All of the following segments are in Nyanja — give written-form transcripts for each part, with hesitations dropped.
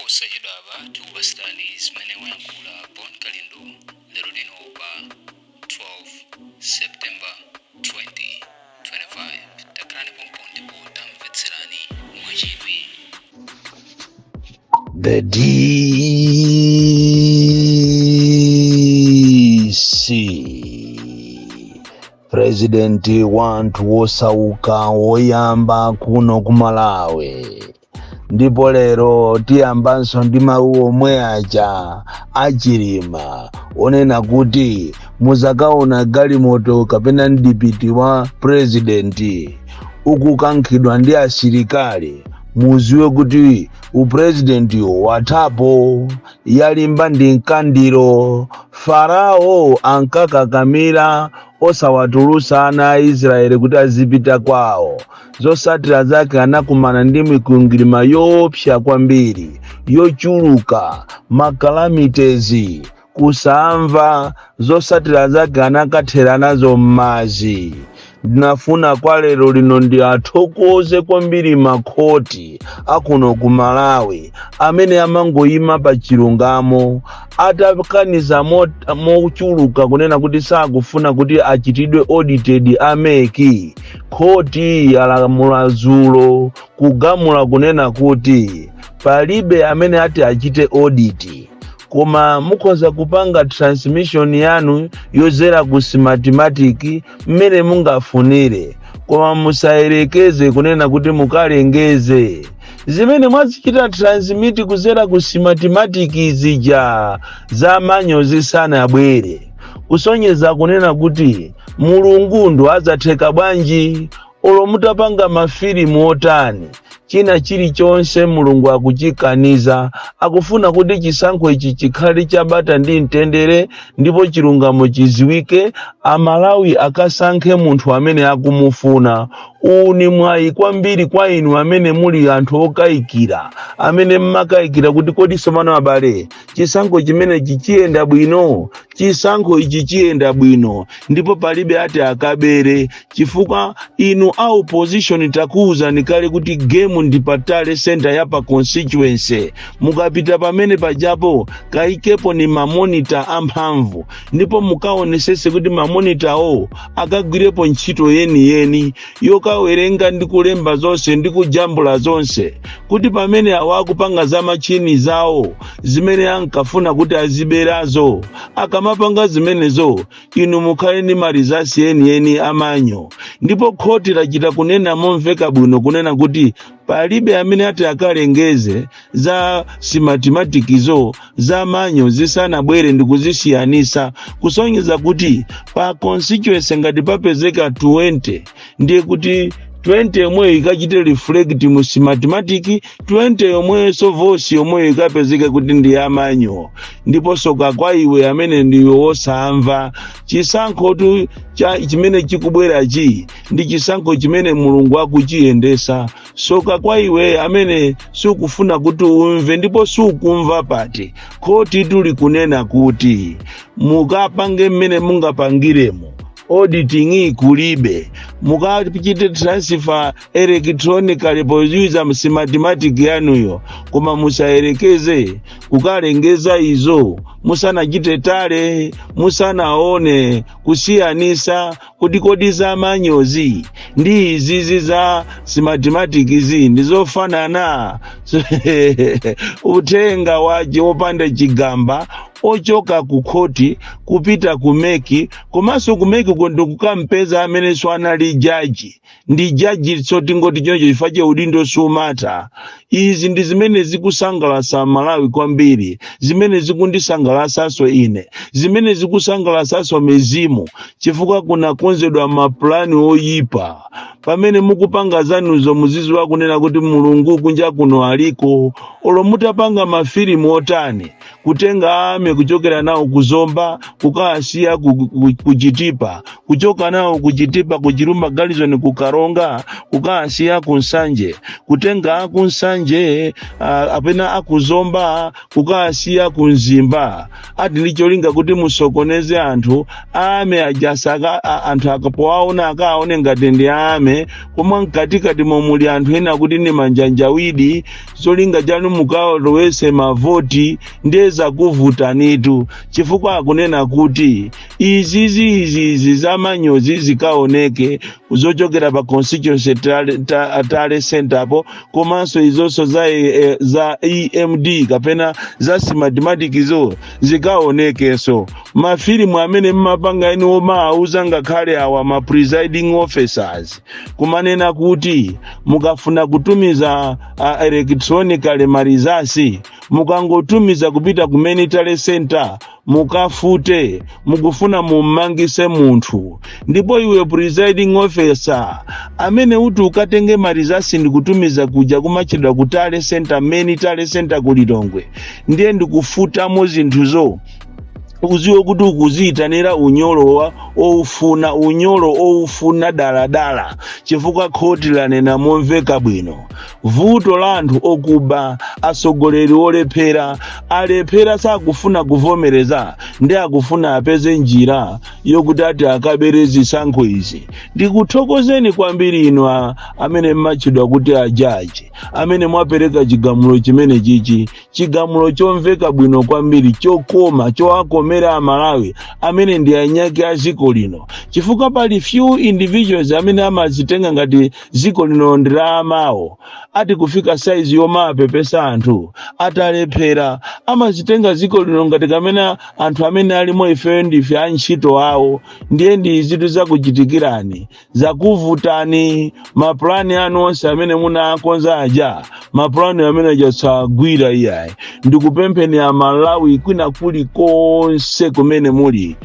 Posachedwapa tikupatsirani zimene wayankhula Bon Kalindo lero lino pa 12 September 2025. Takhalani pompo ndipo tamvetserani mwachidwi. The DC President wa anthu wosauka woyamba kuno ku Malawi. Ndipo lero tiyambanso ndi mawu omwe aja achilima onena kuti muzakaona galimoto kapena mdipiti wa purezidenti ukukankhidwa ndi asilikali, muziwe kuti upurezidentiwo wathapo, yalimba ndi mkandiro. Farao ankakakamira osawatulusa ana a Israeli kuti azipita kwawo. Zosatira zake anakumana ndi mikwingwirima yoopsa kwambiri yochuluka, ma calamities, kusamva. Zosatira zake anakathera nazo m'madzi. Ndinafuna kwa lero lino ndi athokoze kwambiri makhoti akuno ku Malawi amene amangoyima pa chilungamo, atakaniza mochuluka kunena kuti sakufuna kuti achitidwe audited a MEC. Khoti yalamula dzulo kugamula kunena kuti palibe amene ati achite audit, koma mukhoza kupanga transmission yanu yozera ku Smartmatic mmene mungafunire, koma musayerekeze kunena kuti mukalengeze zimene mwazichita transmit kuzera ku Smartmatic zija za manual zisanabwere. Kusonyeza kunena kuti Mulungu ndo adzatheka bwanji. Olo mutapanga mafilimu otani, china chilichonse Mulungu akuchikaniza. Akufuna kuti chisankho ichi chikhale chabata ndi mtendere ndipo chilungamo chiziwike, Amalawi akasankhe munthu amene akumufuna. Uwu ni mwayi kwambiri kwa inu amene muli anthu okayikira, amene mmakayikira kuti kodi somano abale, chisankho chimenechi chiyenda bwino? Chisankho ichi chiyenda bwino ndipo palibe ati akabere, chifukwa inu a opposition takuwuzani kale kuti game ndi pa tally center ya pa constituency. Mukapita pamene pajapo, kayikepo ni ma monitor amphamvu ndipo mukaonesese kuti ma monitor akagwirepo ntchito yeniyeni yokawerenga ndi kulemba zonse ndi kujambula zonse, kuti pamene awo akupanga za machini zawo zimene ankafuna kuti aziberazo, akamapanga zimenezo, inu mukhale ndi ma results yeniyeni a manual. Ndipo khoti lachita kunena momveka bwino kunena kuti palibe amene ati akalengeze za Smartmatic zo za manual zisanabwere ndi kuzisiyanisa, kusonyeza kuti pa constituency ngati papezeka 20, ndiye kuti 20 yomweyo ikachite reflect mu Smartmatic, 20 yomweyo voice yomweyo ikapezeka kuti ndi ya manual. Ndipo soka kwa iwe amene ndiwe wosamva. Chisankhotu chimene chikubwerachi ndi chisankho chimene Mulungu akuchiyendesa. Soka kwa iwe amene sukufuna kuti umve ndipo sukumva pati. Khoti tuli kunena kuti mukapange mmene mungapangiremo, auditing kulibe, mukachite transfer electronically poyuza Smartmatic yanuyo, koma musayerekeze kukalengeza izo musanachite tally, musanaone kusiyanisa kuti kodi za manual zi ndi izizi za Smartmatic zi ndizofanana. Uthenga wace wopanda chigamba ochoka ku khoti kupita ku MEC, komanso ku MEC ndikukampeza amenenso anali jaji, ndi jaji so tingoti choncho chifukwa che udindo sumata. Izi ndi zimene zikusangalasa Malawi kwambiri, zimene zikundisangalasanso ine, zimene zikusangalasanso mizimu, chifukwa kunakonzedwa mapulani oyipa. Pamene mukupanga zanuzo, muziziwa kunena kuti Mulungu kunja kuno aliko. Olo mutapanga mafilimu otani, kutenga ame kuchokera nawo kuzomba kukasiya kuchitipa, kuchoka nawo kuchitipa, kuchilumba Garrison, kukaronga, kukasiya kunsanje, kutenga akunsanje apena akuzomba kukasiya kumzimba. Center, ati ndi cholinga kuti musokoneze anthu ame ajasaka anthu akapowaona akaone ngati ndi ame, koma mkatikati momuli anthu ena kuti ndi manjanjawidi. Cholinga chanu mukalowese mavoti, ndiye zakuvutanitu, chifukwa akunena kuti izizi izizi zamanyozi zikaoneke zochokera pa constituency tally, tally center apo, komanso izonso za EMD kapena za Smartmatic zo zikaonekenso. Mafilimu amene mmapanga inu omawauza ngakhale awa ma presiding officers kumanena kuti mukafuna kutumiza electronically ma results, mukangotumiza kupita ku main tally center, mukafute, mukufuna mummangise munthu. Ndipo iwe presiding officer amene uti ukatenge ma results ndikutumiza kuja kumachedwa ku tally center, main tally center ku Lilongwe, ndiye ndikufutamo zinthuzo, uziwe kuti ukuziyitanira unyolo oufuna, unyolo oufuna daladala, chifukwa khoti lanena momveka bwino. Vuto la anthu okuba, atsogoleri olephera, alephera, sakufuna kuvomereza, ndi akufuna apeze njira yokuti ati akabere zisankho izi. Ndikuthokozeni kwambiri inu amene mmatchedwa kuti ajaji, amene mwapereka chigamulo chimene chichi, chigamulo chomveka bwino kwambiri, chokoma, chowakomera Amalawi amene ndi anyake a dziko lino, chifukwa pali few individuals amene amazitenga ngati dziko lino ndi la amawo, ati kufika saizi yomapepesa anthu atalephera. Amazitenga dziko lino ngati kamene anthu amene alimo ifeyo ndife antchito awo. Ndiye ndi zinthu zakuchitikirani, zakuvutani. Mapulani anu onse amene munakonza aja, mapulani amene aja sagwira iyayi. Ndikupempheni Amalawi kwina kulikonse kumene muli,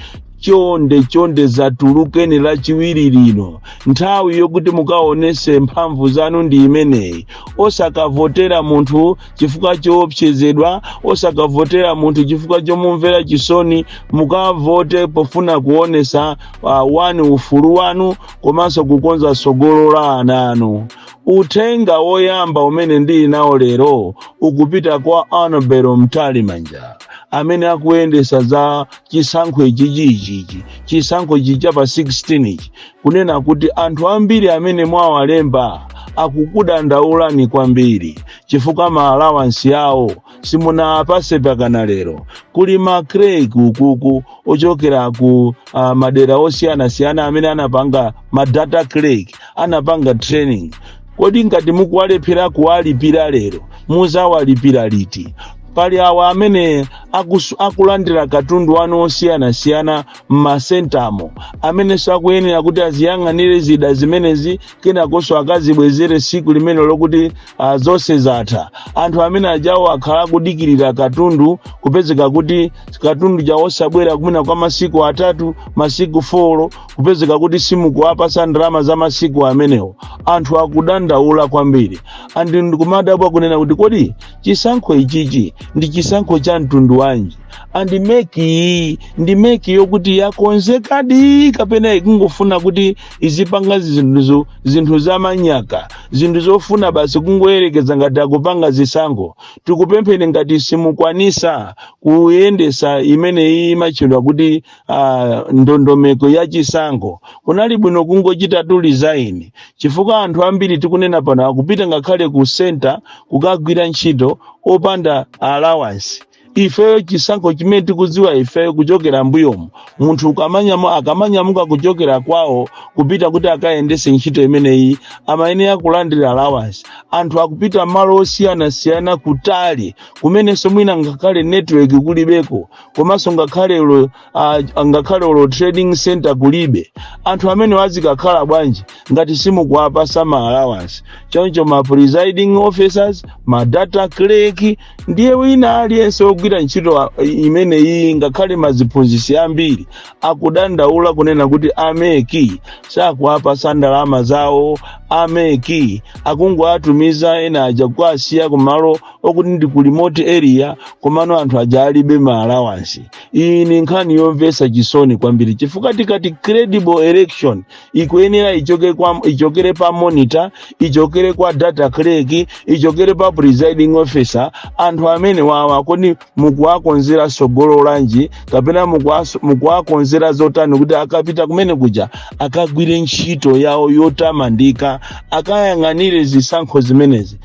chonde chonde, zatulukeni Lachiwiri lino. Nthawi yokuti mukaonese mphamvu zanu ndi imeneyi. Osakavotera munthu chifukwa choopsezedwa, osakavotera munthu chifukwa chomumvera chisoni. Mukavote pofuna kuonesa wani ufulu wanu komanso kukonza tsogolo la ana anu. Uthenga woyamba umene ndili nawo lero ukupita kwa Annabel Mtalimanja amene akuyendesa za chisankho ichichiichichi, chisankho ichi cha pa 16 ichi, kunena kuti anthu ambiri amene mwawalemba akukudandaulani kwambiri chifukwa ma allowance yawo simunapase pakana lero. Kuli ma clerk ukuku ochokera ku madera osiyanasiyana amene anapanga ma data clerk, anapanga training. Kodi ngati mukuwalephera kuwalipira lero, muzawalipira liti? Pali awa amene akulandira katundu wanu osiyanasiyana m'masentamo, amene sakuyenera kuti aziyang'anire zida zimenezi, kenakonso akazibwezere siku limene lokuti zonse zatha. Anthu amene ajawo akhala akudikirira katundu, kupezeka kuti katundu jawo osabwera kumene kwa masiku 3, masiku 4, kupezeka kuti simukuwapasa ndalama za masiku amenewo. Anthu akudandaula kwambiri, andi ndikumadabwa kunena kuti kodi chisankho ichichi ndi chisankho cha mtundu wanji? Andi MEC iyi ndi MEC yokuti yakonzekadi kapena ikungofuna kuti izipanga zinthu zamanyaka, zinthu zofuna basi kungoyerekeza ngati akupanga zisankho? Tikupempheni, ngati simukwanisa kuyendesa imene iyi imatchedwa kuti ndondomeko ya chisankho, kunali bwino kungochita tu resign, chifukwa anthu ambiri tikunena pano akupita ngakhale ku center kukagwira ntchito opanda allowance. Ifeyo chisankho chimene tikudziwa ifeyo kuchokera mbuyomu, munthu akamanyamuka kuchokera kwawo kupita kuti akayendese ntchito imeneyi, amayenera kulandira allowance. Anthu akupita malo osiyanasiyana kutali, kumenenso mwina ngakhale network kulibeko, komanso ngakhale ulo trading center kulibe. Anthu amene azikakhala bwanji ngati simukuwapasa ma allowance? Choncho ma presiding officers, ma data clerk, ndiye wina aliyense wogwira ntchito imeneyi, ngakhale maziphunzitsi ambiri akudandaula kunena kuti a MEC sakuwapasa ndalama zawo. A MEC akungoatumiza ena aja kuasiya kumalo okuti ndi ku remote area, komano anthu aja alibe ma allowance. Iyi ni nkhani yomvetsa chisoni kwambiri, chifukwa tikati credible election ikuyenera ichokere pa monitor, ichokere kwa data clerk, ichokere pa presiding officer. Anthu amene wawa kodi mukuwakonzera sogolo lanji, kapena mukuwakonzera zotani kuti akapita kumene kuja akagwire ntchito yawo yotamandika, akayang'anire zisankho zimenezi,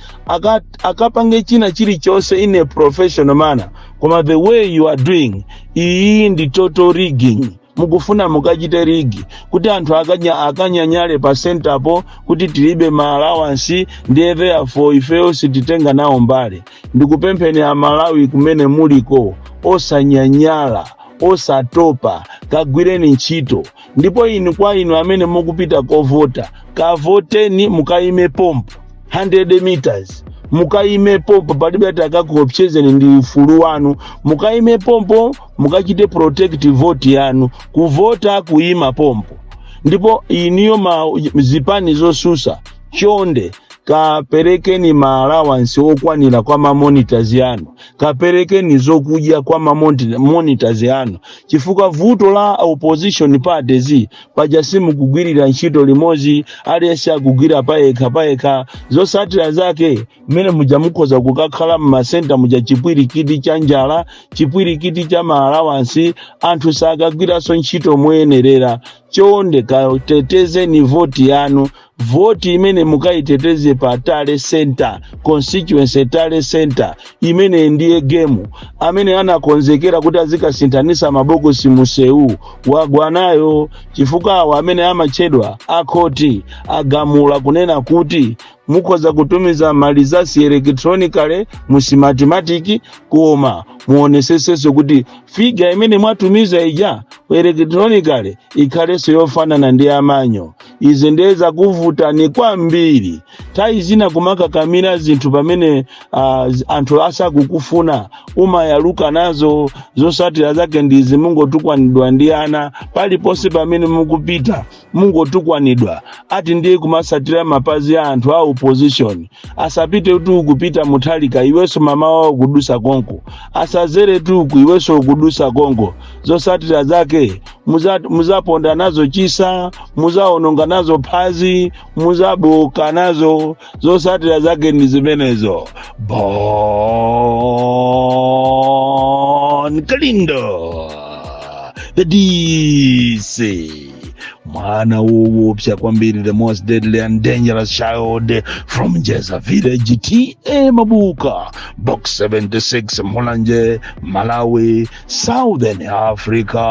akapange china chilichonse in a professional manner? Koma the way you are doing iyi ndi total rigging. Mukufuna mukachite rig kuti anthu akanyanyale pa centerpo kuti tilibe ma allowance, ndiye therefore ifeyo sititenga nawo mbali. Ndikupempheni Amalawi kumene muliko, osanyanyala, osatopa, kagwireni ntchito. Ndipo inu, kwa inu amene mukupita kovota, kavoteni, mukayime pompo 100 meters, mukayime pompo, palibe ati akakuopsezeni, ndi ufulu wanu. Mukayime pompo, mukachite protect vote yanu, kuvota kuyima pompo. Ndipo iniyo ma zipani zosusa, chonde kaperekeni ma allowance okwanira kwa ma monitors yanu, kaperekeni zokudya kwa ma monitors yanu, chifukwa vuto la opposition parties paja simukugwirira ntchito limodzi, aliyense akugwira payekha payekha. Zotsatira zake mmene muja mukhoza kukakhala mmasenta muja chipwirikiti cha njala, chipwirikiti cha ma allowance, anthu sakagwiranso ntchito moyenerera. Chonde katetezeni voti yanu. Voti imene mukayiteteze pa tally center, constituency tally center, imene ndiye game. Amene anakonzekera kuti azikasinthanisa mabokosi musewu wagwanayo, chifukwa awo amene amatchedwa akhoti agamula kunena kuti mukhoza kutumiza ma results electronically mu Smartmatic, koma muonesesenso kuti figure imene mwatumiza ija electronically ikhalenso yofanana ndi a manual. Izi ndiye zakuvutani kwambiri. Nthawi zina kumakakamira zinthu pamene anthu asakukufuna, umayaluka nazo. Zosatira zake ndizi: mungotukwanidwa ndi ana paliponse pamene mukupita, mungotukwanidwa ati ndiye kumasatira mapazi a anthu a opposition. Asapite tu kupita Muthalika, iwenso mama wawo kudusa konko, asazere tuku, iwenso ukudusa konko. Zosatira zake muzaponda nazo chisa, muzaononga nazo phazi, muzaboka nazo. Zosatira zake ndi zimenezo. Bon Kalindo, the DC, mwana woopsa kwambiri, the most deadly and dangerous child from Jeza Village, T/A Mabuka, Box 76, Mulanje, Malawi, Southern Africa.